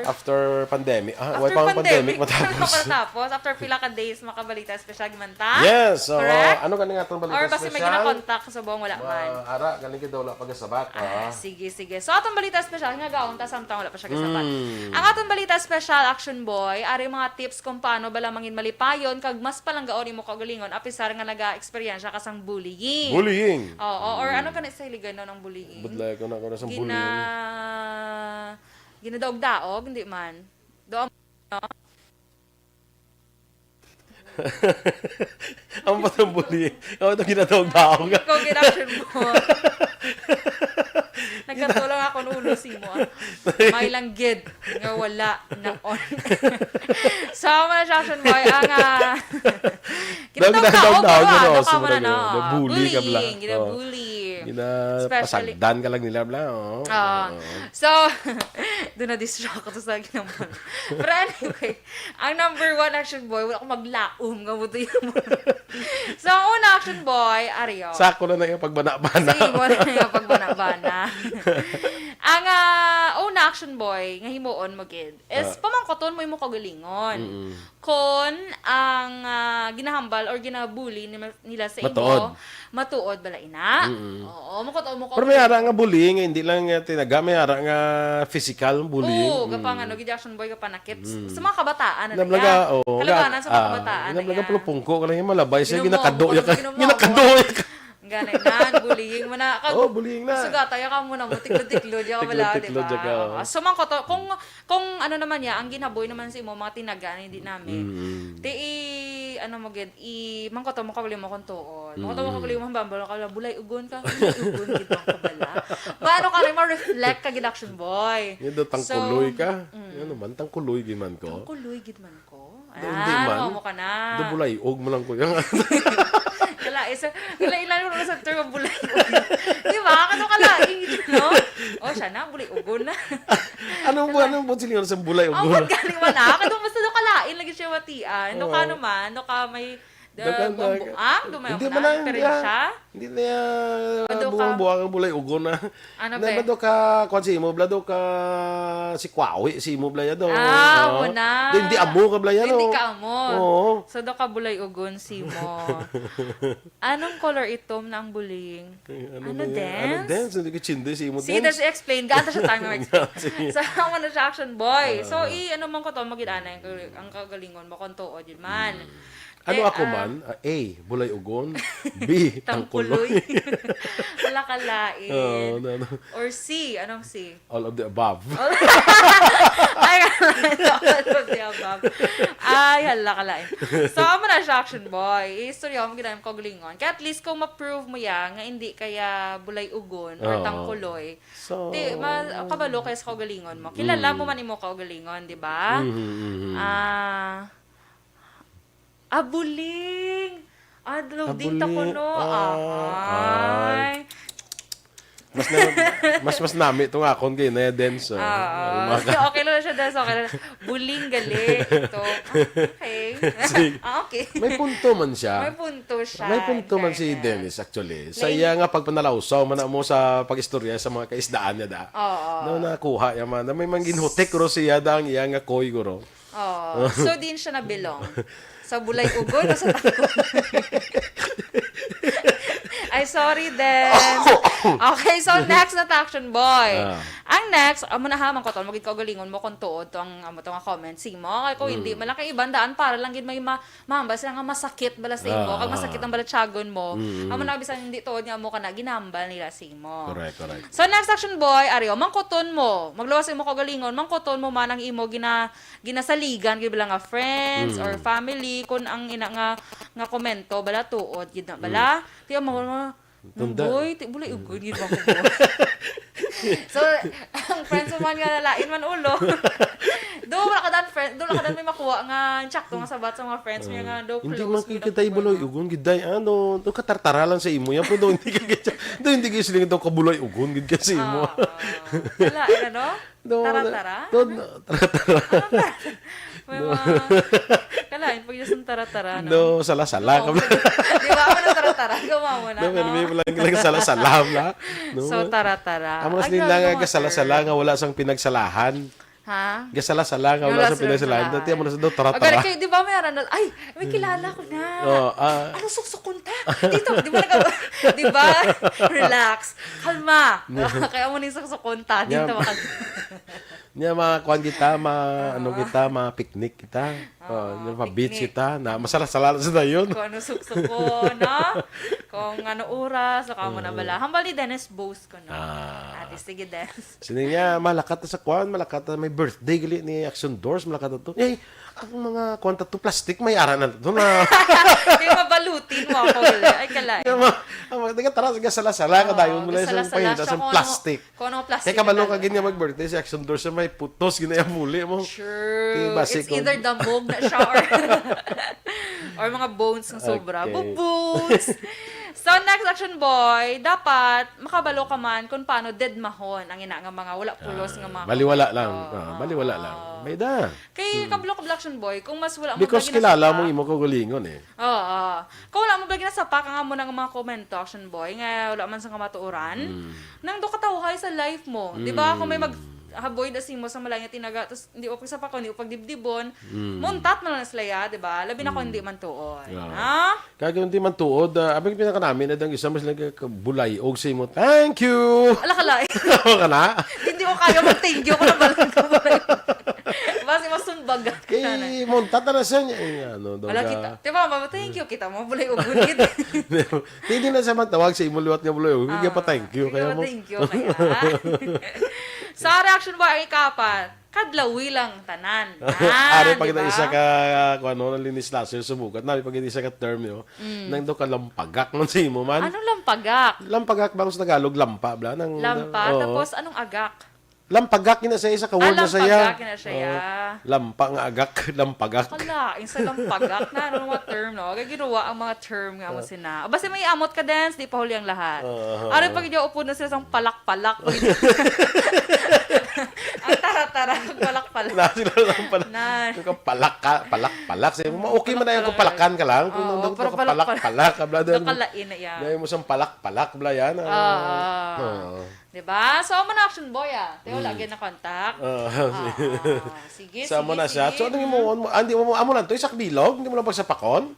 After pandemic. Ah, After wala pa ang pandemic, pandemic matapos. Wala pa matapos. After pila ka days, makabalita espesyal man ta? Yes, oo. Correct? Ano gani nga atong balita Or basi may espesyal? Ginakontak sa buong wala Ma-, man. Ara, galing kita wala pagasabat, Ah, ah. sige, sige. So, atong balita espesyal, nga gaon ta samtang wala pa siya gasabat. Mm. Ang atong balita espesyal, Action Boy, ari mga tips kung paano bala mangin malipayon, kag mas palanggaon imo kaugalingon, apisar nga naga-eksperyensya ka sang bullying. Bullying. Oo, or Mm. ano ka na sa Hiligaynon ang bullying? Budlay ko na ko na sa Gina-, bullying. Ginadaog-daog, hindi man. Doon, no? Ang patang bullying. Ang patang ginadaog-daog. Ikaw, gin-action mo. Nagkatulong ako ng ulo si mo, ah. May lang gid nga wala na on. So, mga Action Boy, ang, ah, Daog, daog, daog, daog, daog, ano, ano, ka mo na, sumurag, no? Nabully ka, bla. Bullying, Oh. ginabully. Especially Ginapasagdan ka lang nila, bla, oh. Ah. Oo. So, doon na-distract ako sa ginawa. Pero anyway, ang number one, Action Boy, wala akong maglaom nga buto yun. So, ang una, Action Boy, Ario. Sako na na yung pagbana-bana. Sige, wala na yung pagbana-bana. Ang, ah, una, Action Boy, nga himuon mo gid, is Ah. pamangkoton mo imo kaugalingon. Mm-mm. Kon ang, ah, ginahambal or ginabully ni-, nila sa imo, Matuod. matuod bala ina? Mm-mm. Oo, mukot-, mukot-, Pero may ara nga bullying, hindi lang nga tinaga, may ara nga physical bullying. Oo, Mm. gapang ano, gid Action Boy, gapang nakit. Mm. Sa mga kabataan, ano Nablaga, yan? oo, Kalabanan ga-, sa mga ah, kabataan, ano nablaga yan? Pulupungko ka lang yung malabay siya, Ginamumot, ginakadoya ka, ginamumot. ginakadoya ka. Gani na, bullying mo na. Kag Oh, bullying na. Sugata, ya ka muna mo, tiklod-tiklod, ya ka bala, Tiklod-tiklod, di ba? ya ka, oh. Oo. So, man ko to, kung, kung ano naman ya, ang ginaboy naman sa imo, mga tinaga, hindi namin. Mm. Ti, i-, ano mo gid, i-, man ko to, makabali mo kung tuon. Man ko to, Mm. makabali mo, hambal ka, bulay ugon ka, bulay ugon, gid man ko bala. Ba, ano ka rin, ma-reflect ka, gid Action Boy. Yan daw, tangkuloy So, ka. mm. Ano man, tangkuloy, gid man ko. Tangkuloy, gid man ko. Hindi Ah, man. Ano mo ka na? Do bulay-og mo lang, kuya. Kala, isa, kala, ilan mo sa term bulay-og. Di ba? Ano ka lang? na, bulay ugon na. Anong bu-, anong buot silingon sa bulay ugon? Ang buot galing man na. Kadto basta do kalain lagi siya matian. Do ka Oo. naman, do ka may, Daw ka ang na-, buang-buang, do may hindi man na, na, pero hindi, siya? hindi na ya-, Ado ka. buang-buang ang bulay ugon na. Ano, Hindi be? man do ka, kuwan si imo, bla, do ka si Kwawi, si imo, bla, ya, do. Ah, Oo. una. Di, hindi amo ka, bla, ya, Hindi no? ka amo. Oo. So, do ka bulay ugon, si mo. Anong color itom na ang buling? Ano Ano na yan? Ano, dance? dance? Hindi ko chinde si imo Sige, dance. tas i-explain. Gaan ta siya time mag-explain. Sige. So, amo na siya, action boy. So, Ah. i-, ano man ko to, magid-anay ang kag-, ang kagalingon mo kung tuod yun man. Hmm. Ano Eh, ako ah, man? Ah, A, bulay ugon. B, tangkuloy. Tangkuloy. Wala ka lain. Oo, no, no. Or C, anong C? All of the above. Ay, all of the above. Ay, hala ka lain. So, amo na siya, action boy. Istorya mo, ginamit ko galingon. Kaya at least kung ma-prove mo yan, nga hindi kaya bulay ugon or Oo. tangkuloy, So, di, ma-, kabalo kaya sa kaugalingon mo. Kilala Mm. mo man imo kaugalingon, di ba? Mhm, mhm. Ah, abuling. Adlaw din ta Abuling. kuno. Ah, Ay. ay. Mas na, mas, mas nami to nga akon kay na Dens, ah. Oo. Maka- Okay lang siya, Dens. Okay lang. Buling gali. Ito. Ah, okay. Sige. Ah, okay. May punto man siya. May punto siya, May in punto man si fairness. Dennis, actually. Sa Lain- iya nga pagpanalawsaw, man mo sa pag-istorya sa mga kaisdaan niya, da. Oo. No, nakuha niya man. Na may mangginhutik ro siya, da, ang iya nga koy, guro. Oh, so din siya nabilong? Sa bulay ugon o sa tangkol? Ay, sorry, Dens. Okay, so next na to, action boy. Ah. Ang next, amo na ha, man ko to, magid kaugalingon mo kung tuod to ang, amo to nga comment. Sige mo, kay kung hindi, Mm. man lang kay iban daan, para lang gid may ma-, mahambal sila nga masakit bala sa imo, Ah, kag ah. masakit ang balatyagon mo. Mm, mm. Amo na, bisan hindi tuod nga mo ka na, ginambal nila sa imo. Correct, correct. So, next, action boy, ari, o, mangkuton mo. Magluwas sa imo kaugalingon, mangkuton mo man ang imo gina-, ginasaligan gid bala nga friends Mm. or family, kun ang ina nga, nga komento bala tuod gid na bala. Mm. Ti amo nga, Tunda. "Boy, ti bulay ugon gid ba ko, boy?" So, ang friends mo man nga lain man ulo. Do, wala ka dan friend, do, wala ka dan may makuha nga sakto nga sabat sa mga friends mo Oo. nga do Hindi close man mo kita na ibaloy ugon, giday, ano, do katartara lang sa imo yan, pero do hindi ka, do hindi ka siling daw kabulay ugon, gid ka sa imo. Oo. Wala, ano? No, Tara-tara? no, no, tara-tara. Ano ba? May No. mga, kalain, pag yung tara-tara, no? No, sala-sala ka No. ba? Di ba? Ano tara-tara? Gumawa na, No, pero no? may lang, lang sala-sala, bla. No? So, tara-tara. Amo na Ay, sila grabe nga mga gasala-sala term. nga wala sang pinagsalahan. Ha? Gasala-sala nga Wala wala sang silang pinagsalahan. sala. Dati amo na sa daw, tara-tara. Agad kayo, di ba, may aran na, ay, may kilala ko na. Oh, ah. Ano suksukon ta? Dito, di ba, nag-, di ba? Relax. Kalma. Kaya mo ning suksukon ta. Di Yeah. ta makag- Nya, mga kuan kita, ma-, ano Ah. kita, ma-picnic kita. Ah, Oh, nya, ma-beach picnic. kita. Na, masala-sala sa dayon. Kung ano suksukon, no? Kung ano oras, saka mo na Oo. bala. Hambal ni Dennis Bose ko, no? Ah. Ate, sige, Dennis. Sini niya, malakat ta sa kuan, malakat ta may birthday gali ni Action Doors, malakat ta to. Eh, ang mga kuan ta to, plastic, may ara na to na. Kaya mabalutin mo ako, gali. Ay, kalay. Kaya ma-, ang mga, taga tara, taga sala-sala, Oo, kadayon mo lang sa sala-sala pahina siya sa kung ano, plastic. Kung ano plastic Kaya kabalo yung ka gid nga nagdala. mag-birthday si Action Doors siya may putos, ginaya muli mo. Sure. Kay basi It's kung either damog na siya or, or mga bones ng sobra. Okay. Bones! So, next action boy, dapat makabalo ka man kung paano dedmahon ang ina nga mga wala pulos Ah, nga mga baliwala komento. lang. Ah, baliwala lang. Oo. May da. Kay Hmm. kabalo ka, Black Action Boy, kung mas wala mo Because lagi kilala nasapa. mo imo kaugalingon eh. Oo. Kung wala mo lagi nasapa ka nga mo nga mga komento, Action Boy, nga wala man sa kamatuoran, Hmm. nang do katawhay sa life mo. Di ba? Kung may Hmm. mag-avoid as mo sa malay nga tinaga, tas hindi o pagsapa ko, hindi o pagdibdibon, Hmm. muntat man lang sila ya, di ba? Labi na kung Hmm. hindi man tuon. Yeah. Ha? Kaya kung hindi man tuod, ah, abing pinakanami na dang isa, mas lagi ka bulay og sa imo, "Thank you!" Ala ka, lain. Tama ka na? Hindi ko kaya mag-thank you kung nabalan ka bulay. Basi masunbagan ka na. Kay, muntat na siya niya. Eh, ano, daw Wala ka. kita. Di ba, mama, thank you kita, mga bulay og gunit. Hindi na siya matawag sa imo liwat nga bulay og, Ah, hindi pa thank you, hindi kaya pa mo. thank you, kaya. Sa reaction ba, ang ikapat? Kadlawi lang tanan. Ari Ah, pa di kita ba? isa ka, kung ano, nalinis laso yung sumugat. Nari pa kita isa ka term, yo. Mm. Nang do ka lampagak man sa imo man. Anong lampagak? Lampagak ba sa Tagalog? Lampa, bla? Nang, Lampa? oo. Tapos, anong agak? Lampagak na siya, isa ka word na siya. Lampagak na siya. Lampa nga agak, lampagak. Kalain sa lampagak na ano mga term, no? Kaya ginawa ang mga term nga mo sina. Basta may amot ka, Dens, di pa huli ang lahat. Ari pag iyo upod na sila sang palak-palak. Ang tara-tara, palak-palak. Na sila lang pala. Na. Yung kapalak ka, palak-palak. Sabi mo, okay man na yung kapalakan ka lang. Kung Oo, nandun pero ka kapalak-palak, bla, doon. Nakalain na yan. Dahil mo sang palak-palak, bla, yan. Ah. Oo. Oo. Diba? So, amo na, Action Boy, ah. Tayo lagi na contact. Ah, Ah, sige, Sa mo sige, na siya. sige. So, ano yung mo, ah, hindi mo, amo lang to, isak bilog, hindi mo lang pagsapakon?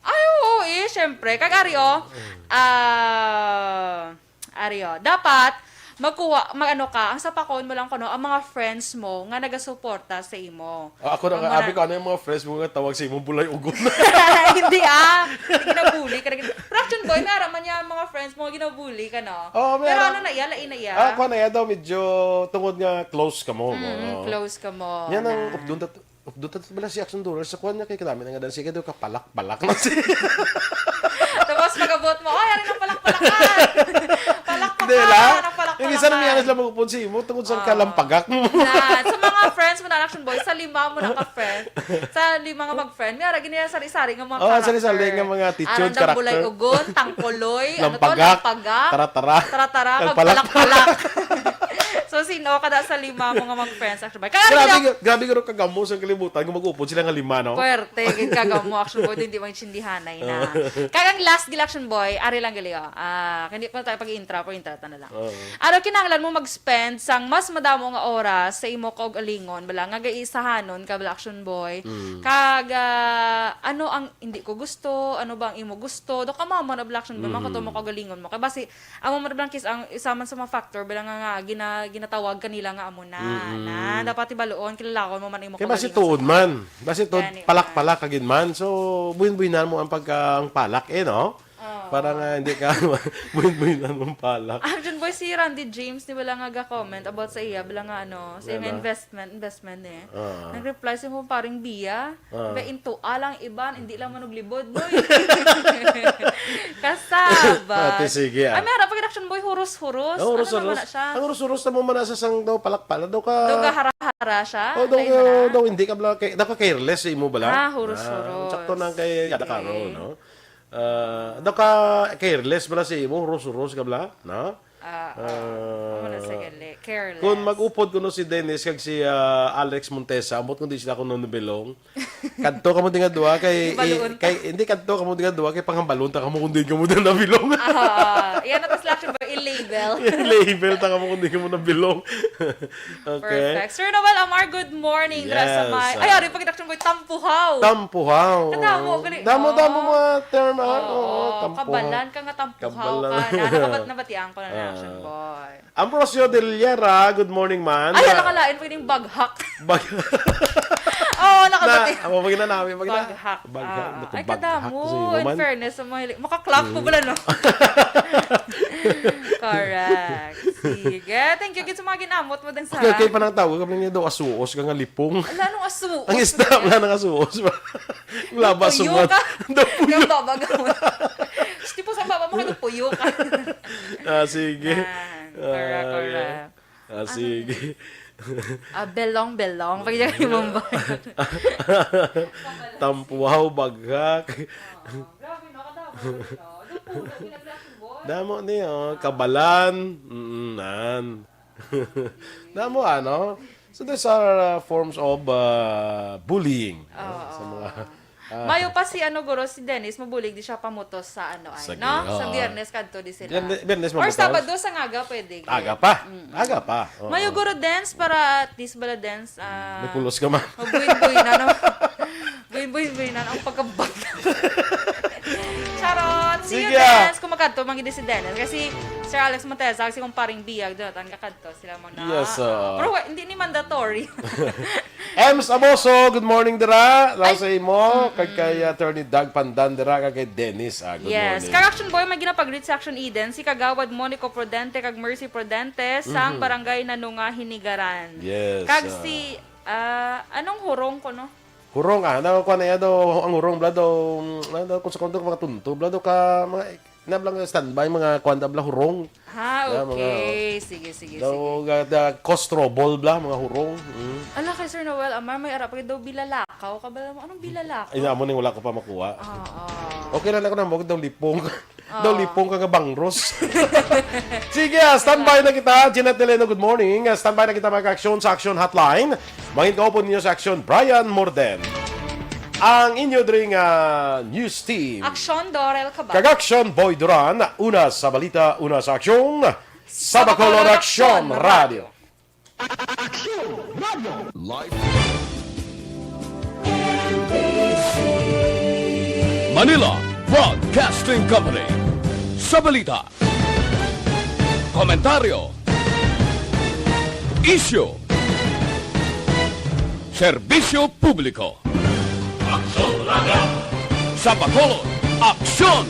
Ay, oo, eh, syempre. Kag ari, oh, ah, ari, oh, dapat, magkuha, mag-ano ka, ang sapakon mo lang kuno ang mga friends mo nga nagasuporta sa imo. Oh, ako na Ang nga, mga- abi ko, ano yung mga friends mo nga tawag sa imong bulay ugon? Hindi, ah. Hindi, ginabuli ka. Pero Action Boy, may ara man niya ang mga friends mo, ginabuli ka, no? Oo, may Pero ara- ano na iya, lain na iya. Ah, kuha na yan daw, medyo tungod nga close ka mo. Mm, Oo. close ka mo. Yan ang na. updon dat updon dat bala si Action Dollars sa kuha niya kay kanami na nga dan sige daw kapalak-palak na siya. Tapos pag-abot mo, ay, ari ng palakpalakan. Palakpakan, Hindi lang. ang palakpalakan. Yung isa na may anas lang mag-upod sa imo tungod sa Ah. kalampagak mo. Na, sa mga friends mo na, Action Boy, sa lima mo na ka-friend, sa lima nga mag-friend, may ara gini sari-sari nga mga Oh, character. sari-sari nga mga attitude, Aran dang bulay character. ugon, tangkoloy, ano to, Lampagak, lampagak, taratara, taratara, kag nagpalakpalak. palakpalak. So, sino kada sa lima mo nga mag-friends, Action Boy? Kaya Grabe, ano, grabe garo kagamo sa kalibutan kung mag-upod sila nga lima, no? Puwerte gid ka gamo, Action Boy, hindi maintindihanay na. Kag ang last gid, Action Boy, ari lang gali, oh. Ah, hindi pa tayo pag-intra, pag-intra ta na lang. Oo. Ano kinahanglan mo mag-spend sang mas madamo nga oras sa imo kaugalingon, bala nga gaisahanon ka, bala, Action Boy. Mm. Kag ah, ano ang hindi ko gusto, ano ba ang imo gusto? Do ka mama na, bala, Action Boy, Mhm. makato mo kaugalingon mo. Kay basi, amo man, bala, kis ang isa man sa mga factor, bala nga, nga gina, ginatawag kanila nga amo na. Mm-mm. Na dapat ibaluon, kilalaon mo man imo Kaya basi kaugalingon tuod sa man. Basi tuod, Gani, palak-palak ka gid man. So, buhin-buhinan mo ang pagka, ang palak eh, no? Oo. Para nga hindi ka, buhin-buhinan mo ang palak. Action Boy, si Randy James, di bala nga ga-comment about sa iya, bala nga ano, sa iyang Ano? investment, investment eh. Oo. Nag-reply si mo paring Bia, Ah. ba into alang iban, hindi lang manuglibod, boy. Kasaba. Ate, sige, ah. Ay, may harap pag Action Boy, huros-huros. Ang Ano huros-huros. naman na siya? Ang huros-huros na mo man sa sang daw palak-palak. Daw ka... Daw gahara-hara siya? Oh, daw, Lain na na? daw hindi ka bala, kay, daw ka careless sa imo bala. Ah, huros-huros. Ah, sakto na kay Yada Caro, Okay. no? Ah, daw ka careless bala sa imo, huros-huros ka bala, no? Ah, ah. Ah, Amo na sa gali. Careless. Kung mag-upod kuno si Dennis kag si ah, Alex Montesa, ambot kung di sila kuno nabilong. Kadto kamo dinga duha kay Ibaluon ta. kay hindi kadto kamo dinga duha kay panghambalon ta kamo kung di kamo dinga nabilong. Ah, yan na tas lang siya ba i-label? Label ta kamo kung di kamo nabilong. Okay. Perfect. Sir Noel Amar, good morning. Dira sa Yes, may... ah. Ay, ari pa kita siya may tampuhaw. Tampuhaw. Kadamo, gali. Damo, Oo. damo mga term, ah. Oo, Oo, tampuhaw. kabalan ka nga tampuhaw Kabalan. ka. Na, nakabat-, nabatian ko na na, Ah. Action Boy. Ambrosio Del Yara, good morning, man. Ay, nakalain pwedeng baghak. Bag Oo, nakabati. na, ako, pag na namin, pag na, Baghak. Baghak. Ah. Naku, Ay, baghak. kadamo. Sige, man. In fairness, sa mga hili-, makaklak ko bala, no? Correct. Sige. Thank you, gid, sa mga ginamot mo din sa... Okay, okay, panang tawag, kami niya daw, asuos ka nga lipong. Ala, anong asuos? Ang isda, wala nang asuos ba? Wala ba Puyo sumad? ka. Daw puyo. Yung baba ka mo. Tipo sa baba mo, ano, puyo ka. Ah, sige. Yan. Correct, Ah, correct. Ah, sige. Ah, belong, belong. Pag yung Mumbai. Tampuhaw, baghak. Grabe, no? Kadamo, no? Yung puno, pinag-Action Boy. Damo niyo, kabalan. Mm, nan. Damo, ano? So, these are uh, forms of uh, bullying. No? Oo. Sa mga... ah, Mayo pa si ano, guro, si Dennis, mabulig di siya pamutos sa ano ay, Sa no? gi-, Sa oo. Biyernes kadto di sila. Biyernes, Biyernes Or mamutos? Sabado sa ngaga pwede. Aga pa. Aga pa. Oo. Mayo guro dance para at least bala dance. Ah, May pulos ka man. Magbuhin-buhin na, no? Buhin-buhin na ang pagkabag. Charot! See you, Sige, ah. Dennis! Kung magkadto, mangidi si Dennis. Kasi Sir Alex Montesa, kasi kung paring biyag, doon, ang kakadto sila mo na. Yes, ah. Pero wa-, hindi ni mandatory. Ems Aboso, good morning dira. Law Ay. Sa imo, kag kay Attorney Doug Pandan dira, kag kay Dennis. Ah, good Yes. morning. Correction boy, may ginapag-reach sa Action Eden, si Kagawad Monico Prudente, kag Mercy Prudente, sang Mhm. barangay Nanunga, Hinigaran. Yes, Kag ah. si, ah, anong hurong ko, no? Hurong, ah, na kuan na daw ang hurong bala daw, na daw kung sa kuan daw mga tunto bala daw ka mga na bala standby mga kuan daw bala hurong. Ha, Na mga, okay. Sige, sige, Daw, sige. ga- da, cause trouble bla, mga hurong. Mm. Ala, kay Sir Noel Amar, may ara pa daw bilalakaw. Kabalo mo, anong bilalakaw? Ay, amo ning wala ko pa makuha. Oo. Okay lang ako na mo, daw lipong. Daw lipong ka nga bangros. Sige, ah, standby na kita. Jeanette Deleno, good morning. Ah, standby na kita, mga aksyon sa Action Hotline. Mangin kaupon ninyo sa Action, Brian Morden. Ang inyo dring ah, news team. Aksyon, Dorel Cabal. Kag Action, Boy Duran. Una sa balita, una sa aksyon. Sa Bacolod Aksyon Radio. Live. Manila Broadcasting Company. Sa balita, komentaryo, isyu, serbisyo publiko. Sa Bacolod, Aksyon